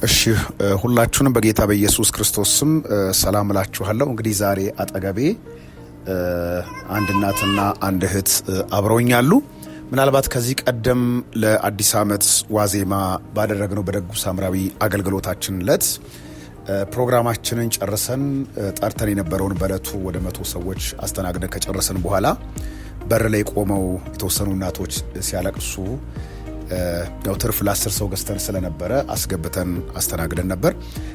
እሺ ሁላችሁንም በጌታ በኢየሱስ ክርስቶስ ስም ሰላም እላችኋለሁ። እንግዲህ ዛሬ አጠገቤ አንድ እናትና አንድ እህት አብረውኛሉ። ምናልባት ከዚህ ቀደም ለአዲስ ዓመት ዋዜማ ባደረግነው በደጉ ሳምራዊ አገልግሎታችን ዕለት ፕሮግራማችንን ጨርሰን ጠርተን የነበረውን በዕለቱ ወደ 100 ሰዎች አስተናግደን ከጨረስን በኋላ በር ላይ ቆመው የተወሰኑ እናቶች ሲያለቅሱ ያው ትርፍ ለ10 ሰው ገዝተን ስለነበረ አስገብተን አስተናግደን ነበር።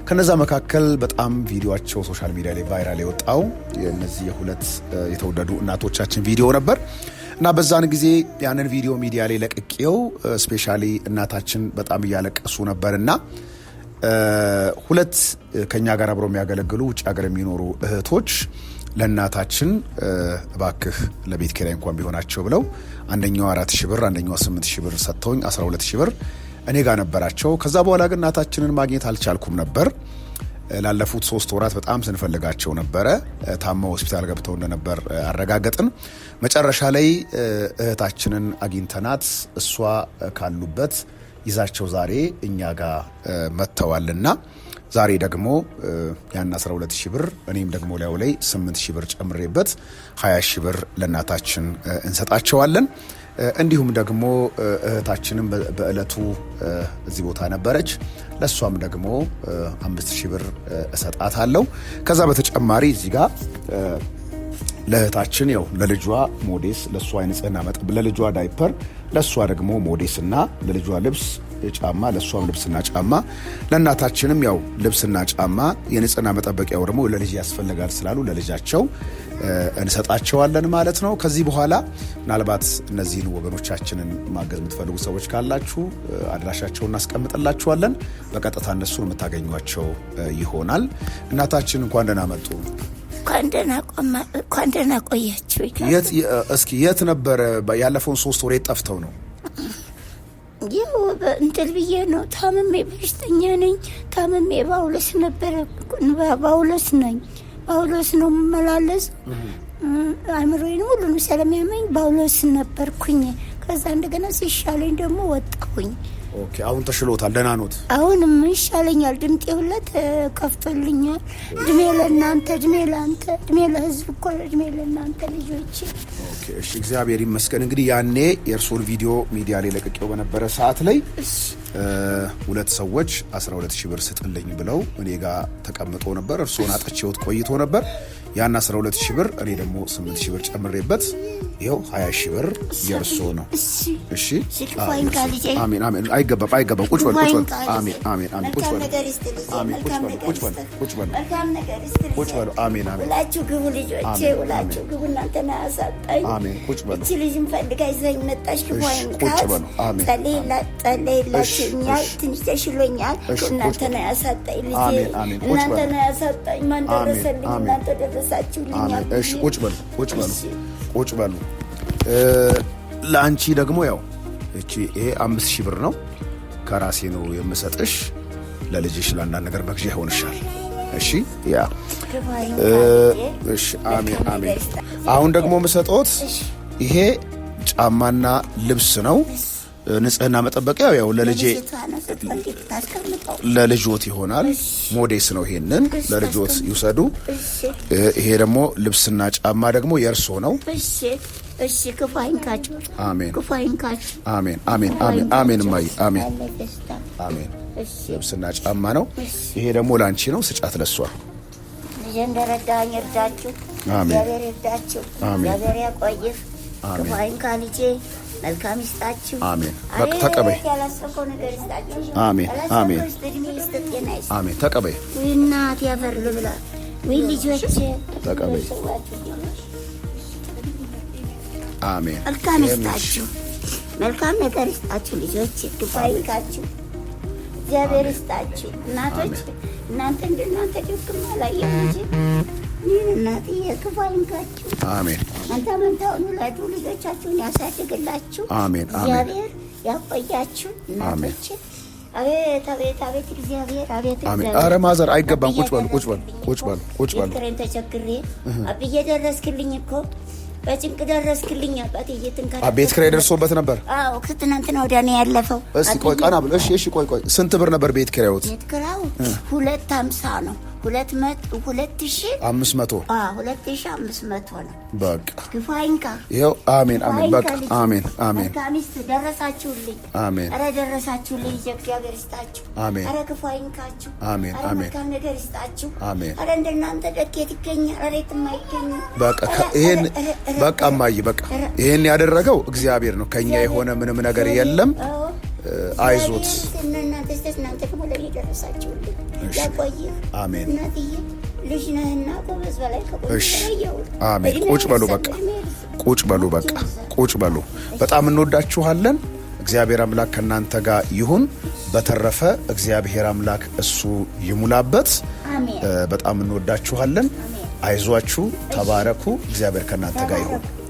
ከነዛ መካከል በጣም ቪዲዮቸው social media ላይ viral የወጣው የእነዚህ የሁለት የተወደዱ እናቶቻችን ቪዲዮ ነበር እና በዛን ጊዜ ያንን ቪዲዮ ሚዲያ ላይ ለቅቄው specially እናታችን በጣም እያለቀሱ ነበርና ሁለት ከኛ ጋር አብረው የሚያገለግሉ ውጭ ሀገር የሚኖሩ እህቶች ለእናታችን እባክህ ለቤት ኪራይ እንኳን ቢሆናቸው ብለው አንደኛው 4,000 ብር፣ አንደኛው 8,000 ብር ሰጥተውኝ 12,000 ብር እኔ ጋር ነበራቸው። ከዛ በኋላ ግን እናታችንን ማግኘት አልቻልኩም ነበር። ላለፉት 3 ወራት በጣም ስንፈልጋቸው ነበረ። ታመው ሆስፒታል ገብተው እንደነበር አረጋገጥን። መጨረሻ ላይ እህታችንን አግኝተናት እሷ ካሉበት ይዛቸው ዛሬ እኛ ጋር መጥተዋልና ዛሬ ደግሞ ያን 12,000 ብር እኔም ደግሞ ላዩ ላይ 8,000 ብር ጨምሬበት 20,000 ብር ለእናታችን እንሰጣቸዋለን። እንዲሁም ደግሞ እህታችንም በዕለቱ እዚህ ቦታ ነበረች። ለእሷም ደግሞ 5,000 ብር እሰጣታለሁ። ከዛ በተጨማሪ እዚህ ጋር ለእህታችን ያው ለልጇ ሞዴስ፣ ለእሷ የንጽህና መጠበቂያ፣ ለልጇ ዳይፐር፣ ለእሷ ደግሞ ሞዴስ እና ለልጇ ልብስ ጫማ፣ ለእሷም ልብስና ጫማ፣ ለእናታችንም ያው ልብስና ጫማ፣ የንጽህና መጠበቂያው ደግሞ ለልጅ ያስፈልጋል ስላሉ ለልጃቸው እንሰጣቸዋለን ማለት ነው። ከዚህ በኋላ ምናልባት እነዚህን ወገኖቻችንን ማገዝ የምትፈልጉ ሰዎች ካላችሁ አድራሻቸውን እናስቀምጥላችኋለን። በቀጥታ እነሱን የምታገኟቸው ይሆናል። እናታችን እንኳን ደህና መጡ። እንኳን ደህና ቆያችሁ። እስኪ የት ነበረ ያለፈውን 3 ወር ጠፍተው ነው? ያው እንትን ብዬ ነው፣ ታምሜ በሽተኛ ነኝ። ታምሜ ባውሎስ ነበረ፣ ባውሎስ ነኝ፣ ባውሎስ ነው የምመላለስ። አእምሮዬን ሁሉንም ስለሚያመኝ ባውሎስ ነበርኩኝ። ከዛ እንደገና ሲሻለኝ ደግሞ ወጣሁኝ። Okay፣ አሁን ተሽሎታል? ደህና ኖት? አሁንም ይሻለኛል። ድምጤ ሁላ ከፍቶልኛል። እድሜ ለእናንተ፣ እድሜ ለአንተ፣ እድሜ ለህዝብ እኮ እድሜ ለእናንተ ልጆች። Okay፣ እሺ፣ እግዚአብሔር ይመስገን። እንግዲህ ያኔ የእርስዎን ቪዲዮ ሚዲያ ላይ ለቅቄው በነበረ ሰዓት ላይ ሁለት ሰዎች 12,000 ብር ስጥልኝ ብለው እኔ ጋር ተቀምጦ ነበር። እርስዎን አጥቼዎት ቆይቶ ነበር። ያን 12,000 ብር እኔ ደግሞ 8,000 ብር ጨምሬበት ይኸው 20,000 ብር የእርስዎ ነው። እሺ፣ አሜን አሜን። አይገባም አይገባም። ቁጭ በሉ ቁጭ በሉ። አሜን አሜን አሜን። ቁጭ በሉ አሜን። ቁጭ በሉ ቁጭ በሉ ቁጭ በሉ ቁጭ በሉ። አሜን አሜን። ሁላችሁ ግቡ ልጆቼ፣ ሁላችሁ ግቡ። እናንተን አያሳጣኝ። አሜን። ቁጭ በሉ። እቺ ልጅም ፈልጋ ይዘኝ መጣች። ክፉ ቁጭ በሉ። አሜን። ጸልይላችሁኛል። ትንሽ ተሽሎኛል። እናንተን አያሳጣኝ ልጄ፣ እናንተን አያሳጣኝ። ማን ደረሰልኝ? እናንተ ደረሳችሁልኝ። እሺ፣ ቁጭ በሉ ቁጭ በሉ ቁጭ በሉ። ለአንቺ ደግሞ ያው እቺ ይሄ 5,000 ብር ነው፣ ከራሴ ነው የምሰጥሽ። ለልጅሽ ለአንዳንድ ነገር መግዣ ይሆንሻል። እሺ፣ ያ እሺ። አሜን አሜን። አሁን ደግሞ የምሰጠዎት ይሄ ጫማና ልብስ ነው። ንጽህና መጠበቂያ ያው ለልጄ ለልጆት ይሆናል። ሞዴስ ነው። ይሄንን ለልጆት ይውሰዱ። ይሄ ደግሞ ልብስና ጫማ ደግሞ የእርሶ ነው። እሺ እሺ። ክፉ አይንካችሁ። አሜን። ክፉ አይንካችሁ። አሜን አሜን አሜን አሜን። እማዬ አሜን አሜን። ልብስና ጫማ ነው። ይሄ ደግሞ ላንቺ ነው። ስጫት ለሷ። ልጄ እንደረዳኸኝ እርዳችሁ። እግዚአብሔር ይርዳችሁ። እግዚአብሔር ያቆይህ። ክፉ አይንካ ልጄ። መልካም ይስጣችሁ። አሜን። በቃ ተቀበይ። ያላሰብከው ነገር ይስጣችሁ። አሜን አሜን አሜን። ተቀበይ። ውይ እናቴ አፈር ልብላ። ውይ ልጆቼ ተቀበይ። አሜን። መልካም ይስጣችሁ። መልካም ነገር ይስጣችሁ ልጆቼ። ክፉ አይንካችሁ። እግዚአብሔር ይስጣችሁ። እናቶች እናንተ እንደናንተ ደግም አላየሁም እንጂ እኔን እናትዬ ክፉ አይንካችሁ። አሜን። አንተ መንታውን ውለዱ፣ ልጆቻችሁን ያሳድግላችሁ። አሜን። እግዚአብሔር ያቆያችሁ እናቶች። አቤት አቤት አቤት እግዚአብሔር አቤት አሜን። ኧረ ማዘር አይገባም። ቁጭ በሉ ቁጭ በሉ ቁጭ በሉ ቁጭ በሉ። ክሬን ተቸግሬ አብዬ ደረስክልኝ እኮ በጭንቅ ደረስክልኝ አባቴ። እየተንከራተትኩ ቤት ኪራይ ደርሶበት ነበር። አዎ፣ ከትናንትና ወዲያ ነው ያለፈው። እስቲ ቆይ ቀና ብሎ። እሺ፣ እሺ፣ ቆይ ቆይ፣ ስንት ብር ነበር ቤት ኪራዩት? ቤት ኪራዩ 250 ነው። 2000 500። አዎ፣ 2500 ነው። በቃ ክፉ አይንካ። ይኸው። አሜን፣ አሜን። በቃ አሜን፣ አሜን። መልካም ሚስት ደረሳችሁልኝ። አሜን። ኧረ ደረሳችሁልኝ። እግዚአብሔር ይስጣችሁ። አሜን። ኧረ ክፉ አይንካችሁ። አሜን፣ ኧረ አሜን። መልካም ነገር ይስጣችሁ። አሜን። ኧረ እንደናንተ ደግ የት ይገኛል? ኧረ የትም አይገኝም። በቃ ይሄን በቃ እማዬ፣ በቃ ይሄን ያደረገው እግዚአብሔር ነው። ከኛ የሆነ ምንም ነገር የለም። አይዞት። እናንተ እናንተ ደግሞ ለእኔ ደረሳችሁልኝ። ያቆይህ። አሜን። እናትዬ፣ ልጅ ነህና ጎበዝ በላይ ከቆይ። እሺ፣ አሜን። ቁጭ በሉ በቃ፣ ቁጭ በሉ በቃ፣ ቁጭ በሉ። በጣም እንወዳችኋለን። እግዚአብሔር አምላክ ከእናንተ ጋር ይሁን። በተረፈ እግዚአብሔር አምላክ እሱ ይሙላበት። አሜን። በጣም እንወዳችኋለን። አይዟችሁ፣ ተባረኩ። እግዚአብሔር ከእናንተ ጋር ይሁን።